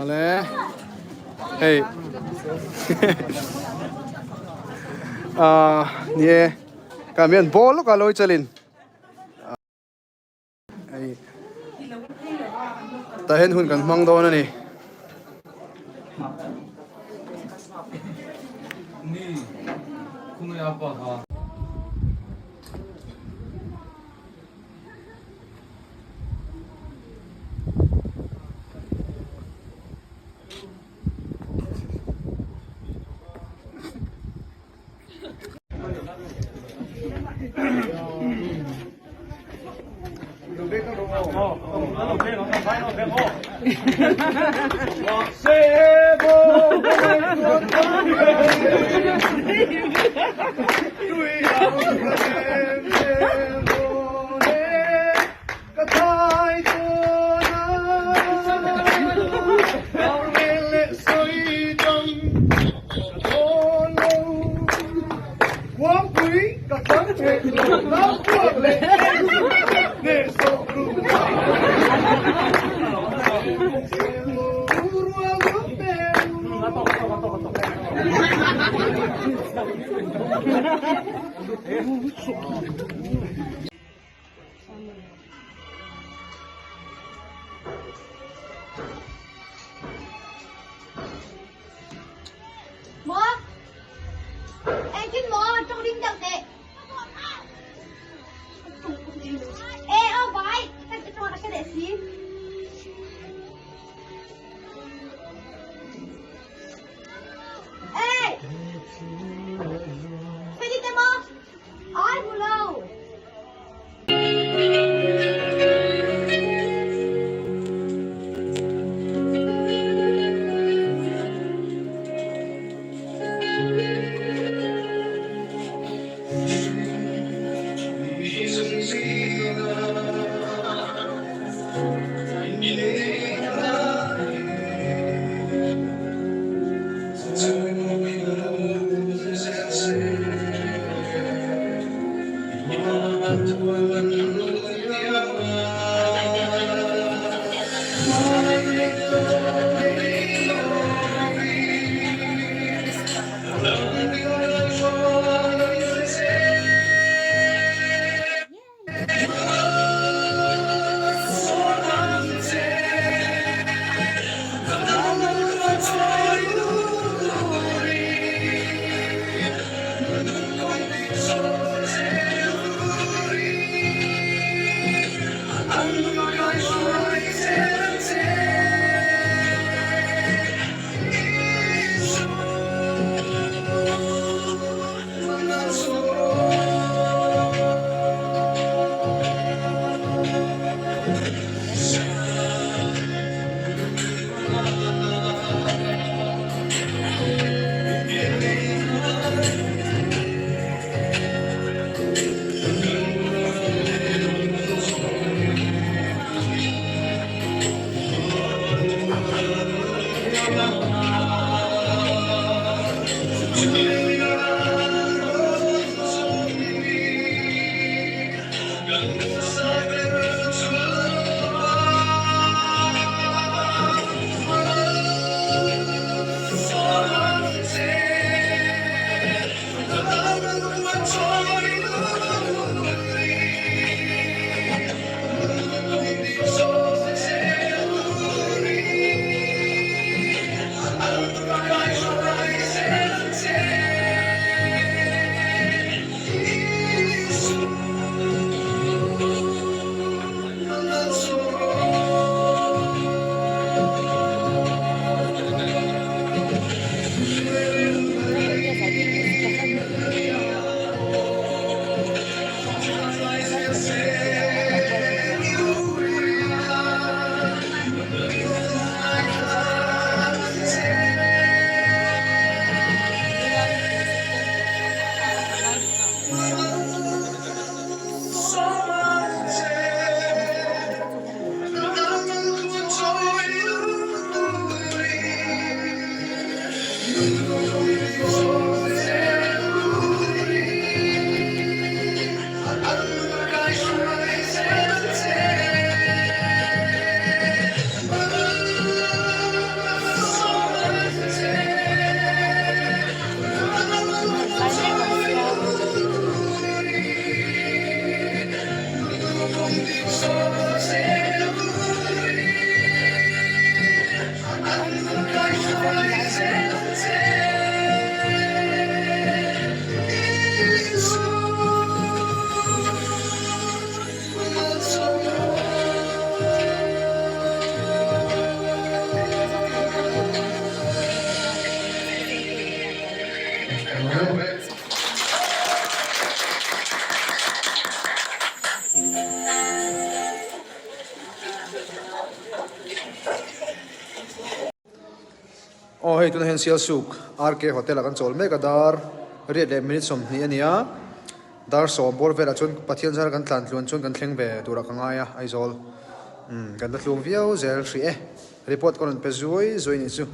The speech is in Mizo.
Ale hei ah ni e ka mian ball lawk a lawi chalin hei tah hian hun kan hmang dawn a ni. Aw hei tunah hian Sialsuk RK Hotel ah kan chawl mek a dar riat leh minute 20 a ni a dar sawm bawr velah chuan Pathian zara kan tlan tluan chuan kan thleng ve turah ka ngai a Aizawl umm kan la tluang viau zel hrih e report ka rawn pe zuai zuai nih chu.